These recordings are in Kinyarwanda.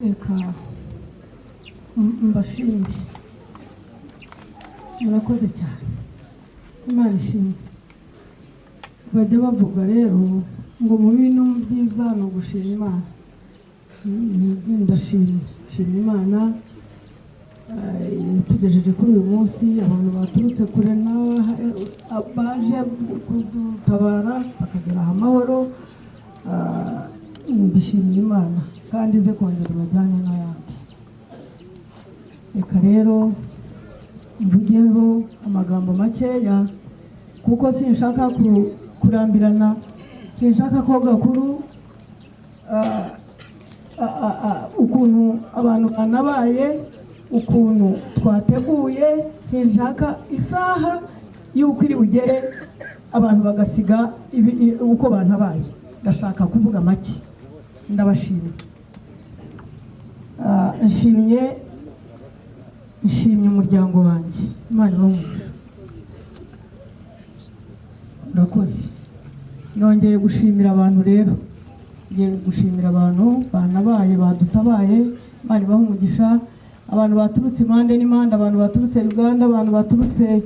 Reka mbashimire, murakoze cyane, Imana ishimwe. Bajya bavuga rero ngo mu bibi no mu byiza ni ugushima Imana. Ndashimye, nshima Imana itugejeje kuri uyu munsi. Abantu baturutse kure baje kudutabara bakagera aha amahoro. Mbishimira Imana kandi ize kongera ibajyane n'ayandi. Reka rero mvugeho amagambo makeya kuko sinshaka kurambirana, sinshaka ko Gakuru ukuntu abantu banabaye, ukuntu twateguye, sinshaka isaha y'uko iri bugere abantu bagasiga uko bantabaye. Ndashaka kuvuga make. Ndabashimye. Nshimye umuryango wanjye, Imana ibahe umugisha, murakoze. Nongeye gushimira abantu rero, ngiye gushimira abantu banabaye, badutabaye, Imana ibahe umugisha. Abantu baturutse impande n'impande, abantu baturutse Uganda, abantu baturutse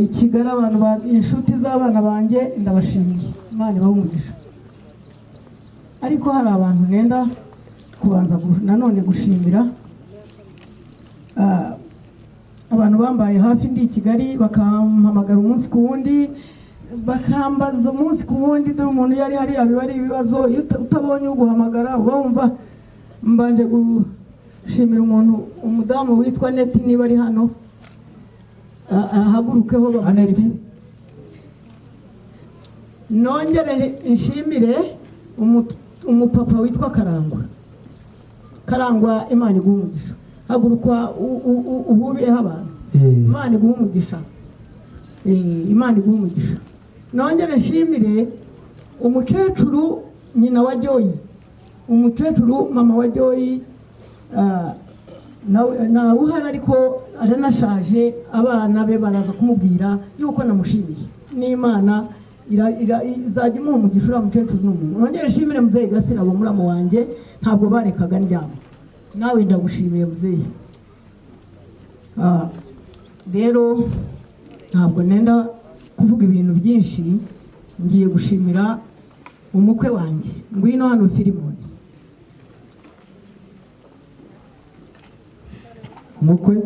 i Kigali, abantu inshuti z'abana banjye, ndabashimiye, Imana ibahe umugisha. Ariko hari abantu nenda kubanza nanone gushimira. Abantu bambaye hafi ndi i Kigali, bakampamagara umunsi ku wundi, bakambaza umunsi ku wundi. Dore umuntu yari hariya, biba ari ibibazo iyo utabonye uguhamagara, uba wumva. Mbanje gushimira umuntu, umudamu witwa Neti, niba ari hano ahagurukeho. Aneti. Nongere nshimire umupapa witwa Karangwa. Karangwa, Imana iguha umugisha, haguruka uhubireho abantu. Imana iguha umugisha. Imana iguha umugisha. Nongere nshimire umukecuru nyina wa Joyi, umukecuru mama wa Joyi, nawe uhari ariko aranashaje. Abana be baraza kumubwira yuko namushimiye, n'Imana izajya imuha umugisha. Uriya mukecuru ni umuntu. Nongere nshimire muzehe Gasirabo, muramu wanjye, ntabwo barekaga ndyama. Nawe ndagushimiye, muzehe. Rero ntabwo nenda kuvuga ibintu byinshi. Ngiye gushimira umukwe wanjye. Ngwino hano, Filimoni. Umukwe,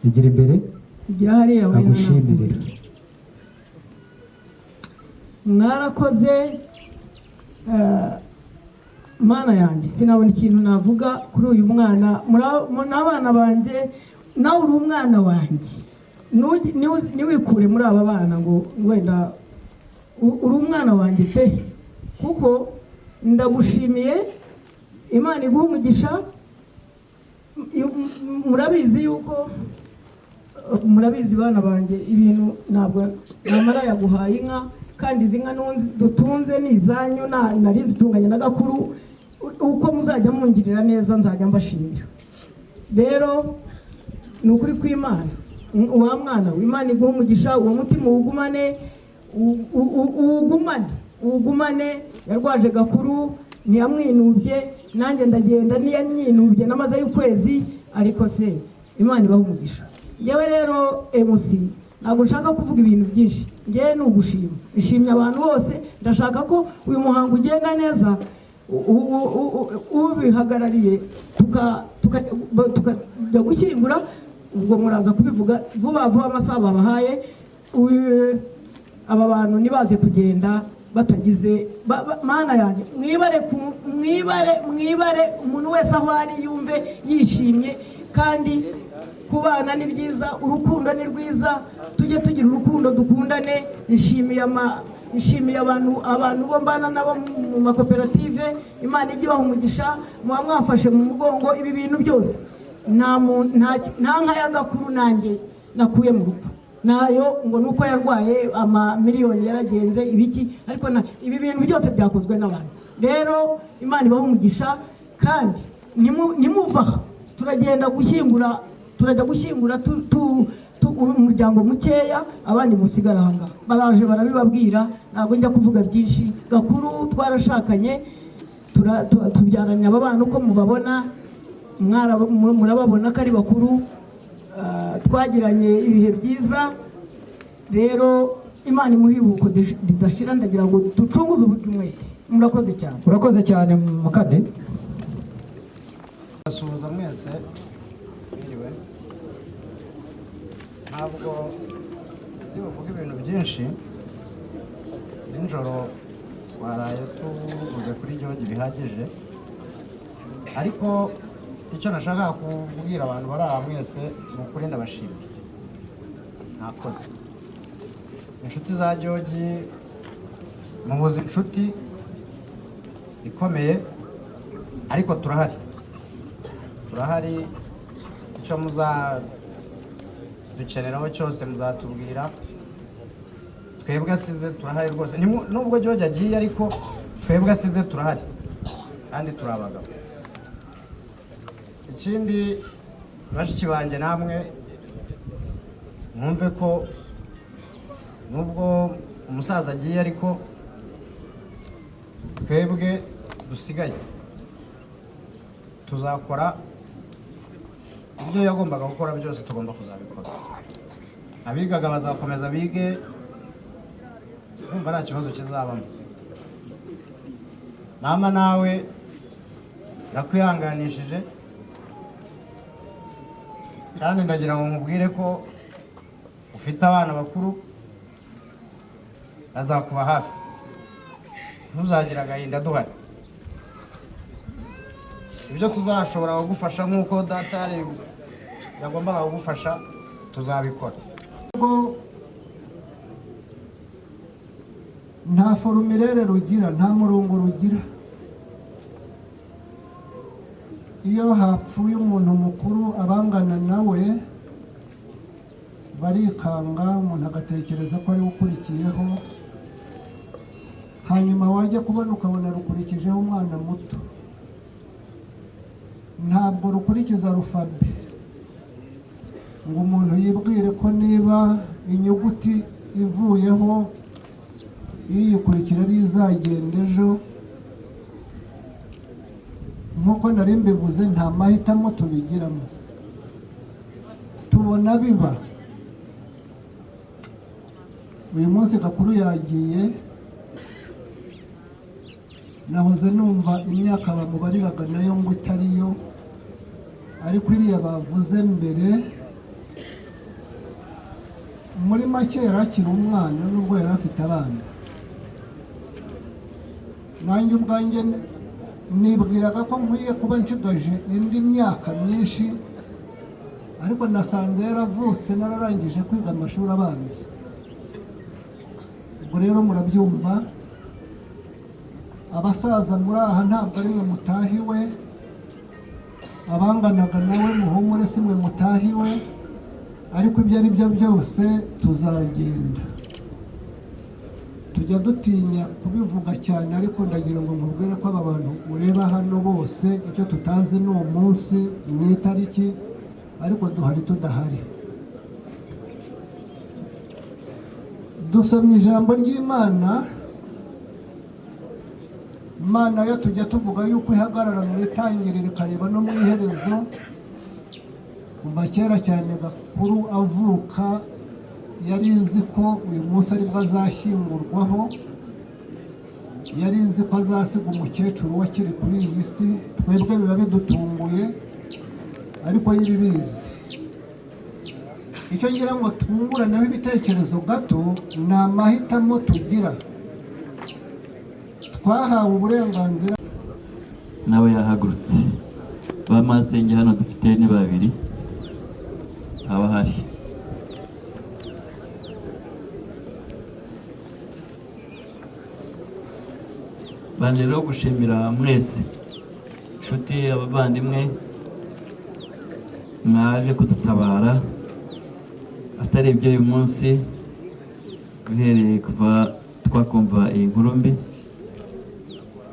igira imbere. Igira hariya we. Agushimire. Mwarakoze. Mana yanjye, sinabona ikintu navuga kuri uyu mwana. N'abana banjye, nawe uri umwana wanjye. Ntiwikure muri aba bana ngo wenda uri umwana wanjye pe, kuko ndagushimiye, Imana iguha umugisha. Murabizi yuko, murabizi bana banjye, ibintu ntabwo namara yaguhaye inka, kandi izi nka dutunze ni izanyu, nari zitunganye na Gakuru. Uko muzajya mungirira neza nzajya mbashimira. Rero ni ukuri kw'Imana, wa mwana we, Imana iguha umugisha, uwo mutima uwugumane, uwugumane, uwugumane. Yarwaje Gakuru ntiyamwinubye, nanjye ndagenda ntiyanyinubye, namazeyo ukwezi. Ariko se Imana ibaha umugisha. Ngewe rero MC ntabwo nshaka kuvuga ibintu byinshi. Ngewe ni ugushima, nshimye abantu bose. Ndashaka ko uyu muhango ugenda neza, ubihagarariye tukajya gushyingura. Ubwo muraza kubivuga vuba vuba amasaha babahaye. Aba bantu ntibaze kugenda batagize Mana yanjye, mwibare mwibare, mwibare. Umuntu wese aho ari yumve yishimye. Kandi kubana ni byiza, urukundo ni rwiza, tujye tugira urukundo, dukundane. Nshimiye abantu bo mbana nabo mu makoperative, Imana ijye ibaha umugisha, muba mwafashe mu mugongo ibi bintu byose. Nta nka ya Gakuru nanjye nakuye mu rugo nayo ngo nuko yarwaye amamiliyoni yaragenze ibiki, ariko ibi bintu byose byakozwe n'abantu. Rero Imana ibaha umugisha. Kandi ntimuva aha, turagenda gushyingura, turajya gushyingura umuryango mukeya, abandi musigara aha ngaha. Baraje barabibabwira, ntabwo njya kuvuga byinshi. Gakuru twarashakanye. Tubyaranye aba bana uko mubabona, murababona ko ari bakuru. Twagiranye ibihe byiza. Rero Imana imuhe iruhuko ridashira. Ndagira ngo ducunguze uburyo umwete. Murakoze cyane. Urakoze cyane, mukade. Basuhuza mwese, mwiriwe. Ntabwo ndi buvuge ibintu byinshi. Nijoro twaraye tuvuze kuri George bihagije, ariko icyo nashakaga kubwira abantu bari aha mwese ni ukuri, ndabashimira, mwakoze. Inshuti za George, mubuze inshuti ikomeye, ariko turahari, turahari. Icyo muzadukeneraho cyose muzatubwira. Twebwe asize turahari rwose. Nubwo George agiye, ariko twebwe asize turahari kandi turi abagabo. Ikindi, bashiki banjye, namwe mwumve ko nubwo umusaza agiye, ariko twebwe dusigaye tuzakora ibyo yagombaga gukora byose, tugomba kuzabikora. Abigaga bazakomeza bige, kumva nta kibazo kizabamo. Mama, nawe ndakwihanganishije, kandi ndagira ngo nkubwire ko ufite abana bakuru bazakuba hafi. Ntuzagire agahinda, duhari. Ibyo tuzashobora kugufasha nk'uko data yagombaga kugufasha, tuzabikora. Ko nta formulaire rugira, nta murongo rugira. Iyo hapfuye umuntu mukuru, abangana nawe barikanga, umuntu agatekereza ko ariwe ukurikiyeho. Hanyuma wajya kubona ukabona rukurikijeho umwana muto. Ntabwo rukurikiza alphabet ngo umuntu yibwire ko niba inyuguti ivuyeho, iyikurikira ari izagenda ejo. Nk'uko nari mbivuze, nta mahitamo tubigiramo, tubona biba. Uyu munsi Gakuru yagiye, nahoze numva imyaka bamubariraga nayo ngo itariyo, ariko iriya bavuze mbere, muri make yari akiri umwana nubwo yari afite abana. Nanjye ubwanjye nibwiraga ko nkwiye kuba nshigaje indi myaka myinshi, ariko nasanze yaravutse nararangije kwiga amashuri abanza. Ubwo rero murabyumva, abasaza muri aha ntabwo ari mwe mutahiwe. Abanganaga nawe, muhumure, si mwe mutahiwe. Ariko ibyo ari byo byose tuzagenda. Tujya dutinya kubivuga cyane, ariko ndagira ngo nkubwire ko aba bantu ureba hano bose, icyo tutazi ni umunsi n'itariki, ariko duhari tudahari. Dusomye ijambo ry'Imana. Imana yo tujya tuvuga yuko ihagarara mu itangiriro ikareba no mu iherezo. Kuva kera cyane Gakuru avuka, yari izi ko uyu munsi aribwo azashyingurwaho, yari izi ko azasiga umukecuru we akiri kuri iyi si. Twebwe biba bidutunguye, ariko yo ibibizi. Icyo ngira ngo twunguraneho ibitekerezo gato ni amahitamo tugira. Twahawe uburenganzira. Nawe yahagurutse. Ba masenge hano dufite ni babiri, haba hari banje rero gushimira mwese, inshuti, abavandimwe mwaje kudutabara. Atari ibyo, uyu munsi uhereye kuva twakumva iyi nkuru mbi,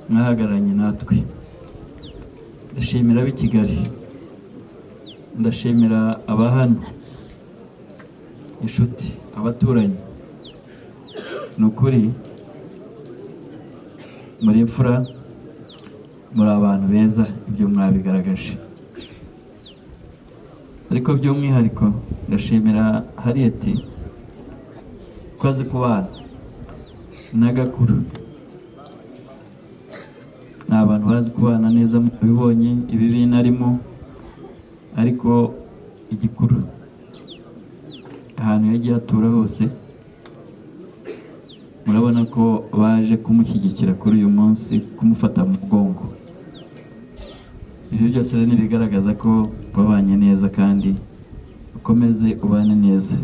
mwahagararanye natwe. Ndashimira ab'i Kigali, ndashimira aba hano, inshuti, abaturanyi. Ni ukuri muri imfura. Muri abantu beza, ibyo mwabigaragaje. Ariko by'umwihariko ndashimira Harriet ko azi kubana na Gakuru. Ni abantu bazi kubana neza, mubibonye ibi bintu arimo. Ariko igikuru, ahantu yagiye atura hose, murabona ko baje kumushyigikira kuri uyu munsi, kumufata mu mugongo. Ibi byose rero ni ibigaragaza ko wabanye neza, kandi ukomeze ubane neza.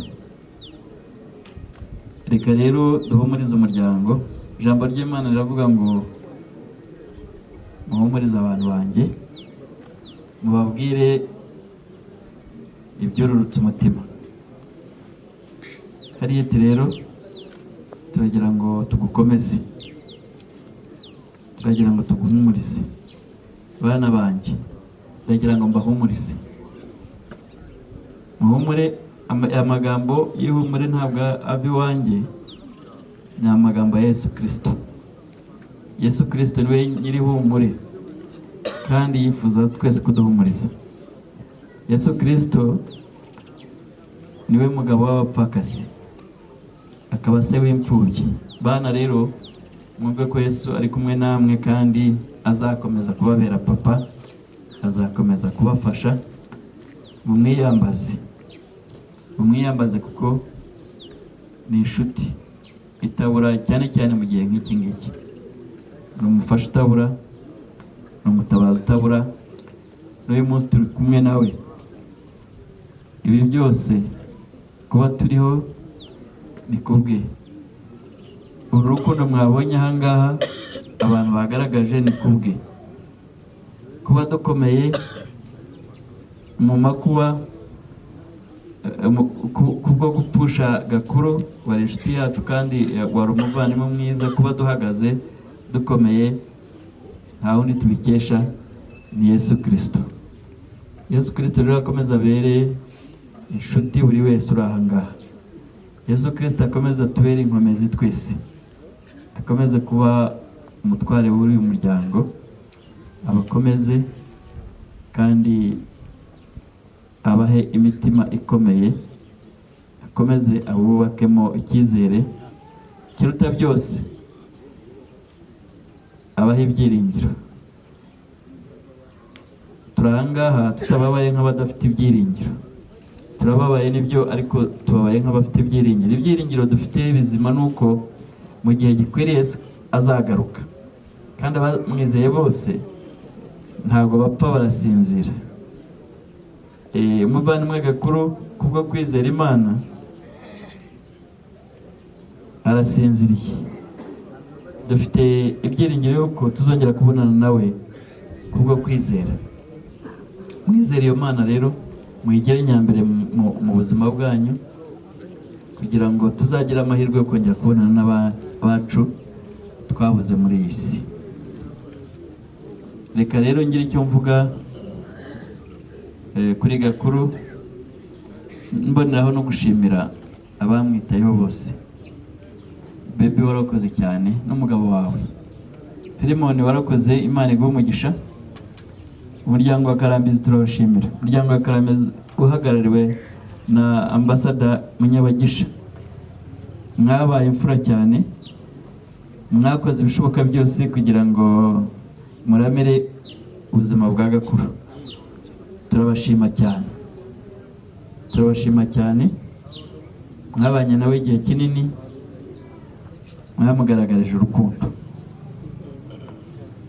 Reka rero duhumurize umuryango. Ijambo ry'Imana riravuga ngo: "Muhumurize abantu banjye, mubabwire ibyururutse umutima." Harriet rero, turagira ngo tugukomeze, turagira ngo tuguhumurize. Bana banjye, ndagira ngo mbahumurize, muhumure. Aya magambo y'ihumure ntabwo ava iwanjye, ni amagambo ya Yesu Kirisito. Yesu Kirisito niwe nyir'ihumure, kandi yifuza twese kuduhumuriza. Yesu Kirisito niwe mugabo w'abapfakazi, akaba se w'imfubyi. Bana rero, mwumve ko Yesu ari kumwe namwe, kandi azakomeza kubabera papa, azakomeza kubafasha. Mumwiyambaze, mumwiyambaze, kuko ni inshuti itabura, cyane cyane mu gihe nk'iki ngiki. Ni umufasha utabura, ni umutabazi utabura. N'uyu munsi turi kumwe nawe. Ibi byose kuba turiho ni kubwe. Uru rukundo mwabonye aha ngaha abantu bagaragaje ni kubwe. Kuba dukomeye mu makuba, kubwo gupfusha Gakuru wari inshuti yacu kandi wari umuvandimwe mwiza, kuba duhagaze dukomeye nta wundi tubikesha, ni Yesu Kirisito. Yesu Kirisito rero akomeza abere inshuti buri wese uri aha ngaha. Yesu Kirisito akomeze atubere inkomezi twese, akomeze kuba umutware w'uyu muryango, abakomeze kandi abahe imitima ikomeye, akomeze abubakemo icyizere. Kiruta byose, abahe ibyiringiro. Turi aha ngaha tutababaye nk'abadafite ibyiringiro. Turababaye nibyo, ariko tubabaye nk'abafite ibyiringiro. Ibyiringiro dufite bizima ni uko mu gihe gikwiriye Yesu azagaruka, kandi abamwizeye bose ntabwo bapfa, barasinzira. Umuvandimwe Gakuru, kubwo kwizera Imana, arasinziriye. Dufite ibyiringiro yuko tuzongera kubonana nawe kubwo kwizera. Mwizere iyo Mana rero, muyigere nyambere mu buzima bwanyu, kugira ngo tuzagire amahirwe yo kongera kubonana n'abacu twabuze muri iyi si. Reka rero ngire icyo mvuga kuri Gakuru, mboneraho no gushimira abamwitayeho bose. Bebe, warakoze cyane, n'umugabo wawe Filimoni, warakoze. Imana iguhe umugisha. Umuryango wa Karambizi turabashimira. Umuryango wa Karambizi uhagarariwe na Ambasada Munyabagisha, mwabaye imfura cyane, mwakoze ibishoboka byose kugira ngo muramire ubuzima bwa Gakuru. Turabashima cyane, turabashima cyane. Mwabanye nawe igihe kinini, mwamugaragarije urukundo.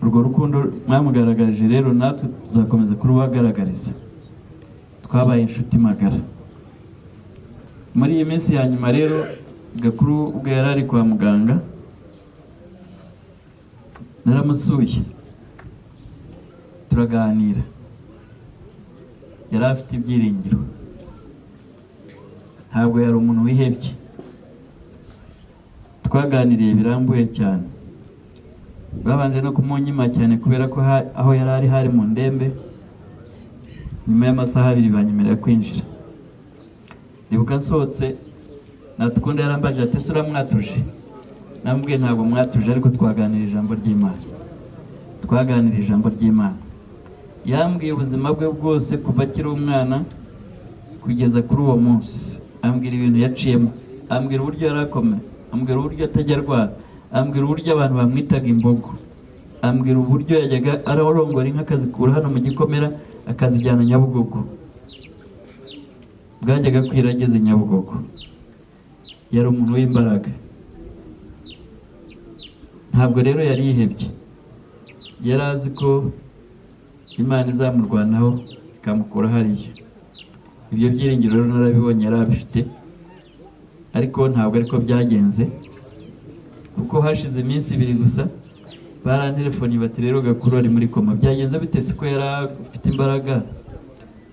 Urwo rukundo mwamugaragarije rero, natwe tuzakomeza kurubagaragariza. Twabaye inshuti magara. Muri iyi minsi ya nyuma rero, Gakuru ubwo yari ari kwa muganga, naramusuye, turaganira. Yari afite ibyiringiro, ntabwo yari umuntu wihebye. Twaganiriye birambuye cyane. Babanje no kumunyima cyane kubera ko aho yari ari hari mu ndembe. Nyuma y'amasaha 2 banyemerera kwinjira. Ndibuka nsohotse, Natukunda yarambaje ati: "Ese uramwatuje?" Namubwiye: "Ntabwo mwatuje, ariko twaganira ijambo ry'Imana." Twaganiriye ijambo ry'Imana. Yambwiye ubuzima bwe bwose kuva akiri umwana kugeza kuri uwo munsi. Ambwira ibintu yaciyemo, ambwira uburyo yari akomeye, ambwira uburyo atajya arwara, ambwira uburyo abantu bamwitaga imbogo, ambwira uburyo yajyaga arongora inka akazikura hano mu Gikomera akazijyana Nyabugogo. Bwajyaga kwira ageze Nyabugogo. Yari umuntu w'imbaraga. Ntabwo rero yari yihebye, yari azi ko Imana izamurwanaho ikamukura hariya. Ibyo byiringiro rero narabibonye yari abifite, ariko ntabwo ariko byagenze, kuko hashize iminsi 2 gusa barantelefoni bati rero Gakuru ari muri koma. Byagenze bite? Siko yari afite imbaraga,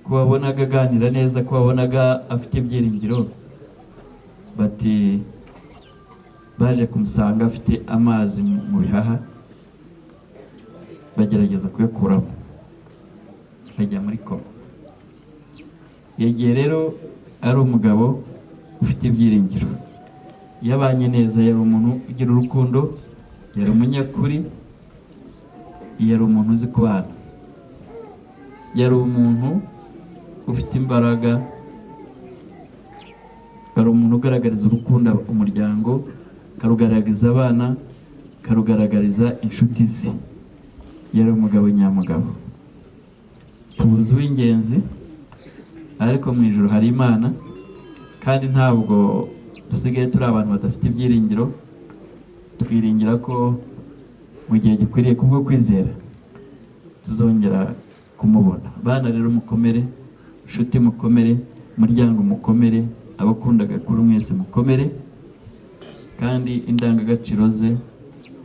ko wabonaga aganira neza, ko wabonaga afite ibyiringiro? Bati baje kumusanga afite amazi mu bihaha, bagerageza kuyakuramo, ajya muri koma. Yagiye rero ari umugabo ufite ibyiringiro, yabanye neza, yari umuntu ugira urukundo, yari umunyakuri, yari umuntu uzi kubana, yari umuntu ufite imbaraga, yari umuntu ugaragariza urukundo umuryango, akarugaragariza abana, akarugaragariza inshuti ze. Yari umugabo nyamugabo. Tubuze uw'ingenzi, ariko mu ijuru hari Imana, kandi ntabwo dusigaye turi abantu badafite ibyiringiro. Twiringira ko mu gihe gikwiriye kubwo kwizera tuzongera kumubona. Bana rero mukomere, inshuti mukomere, umuryango mukomere, abakunda Gakuru mwese mukomere, kandi indangagaciro ze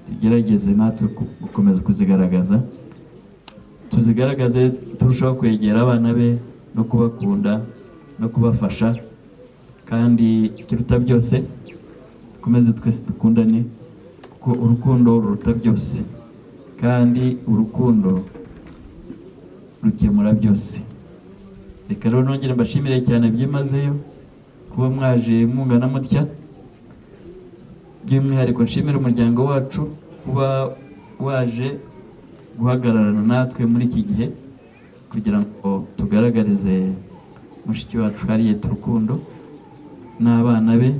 tugerageze natwe gukomeza kuzigaragaza, tuzigaragaze turushaho kwegera abana be no kubakunda no kubafasha, kandi ikiruta byose dukomeze twese dukundane, kuko urukundo ruruta byose, kandi urukundo rukemura byose. Reka rero nongere mbashimire cyane byimazeyo kuba mwaje mungana mutya. By'umwihariko nshimire umuryango wacu kuba waje guhagararana natwe muri iki gihe kugira ngo tugaragarize mushiki wacu Harriet urukundo n'abana be,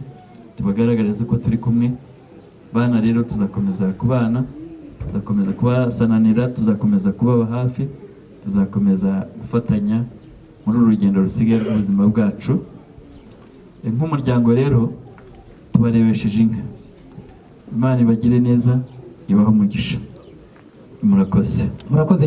tubagaragarize ko turi kumwe. Bana rero tuzakomeza kubana, tuzakomeza kubasananira, tuzakomeza kubaba hafi, tuzakomeza gufatanya muri uru rugendo rusigaye rw'ubuzima bwacu. Nk'umuryango rero tubarebesheje inka. Imana ibagire neza, ibahe umugisha. Murakoze. Murakoze.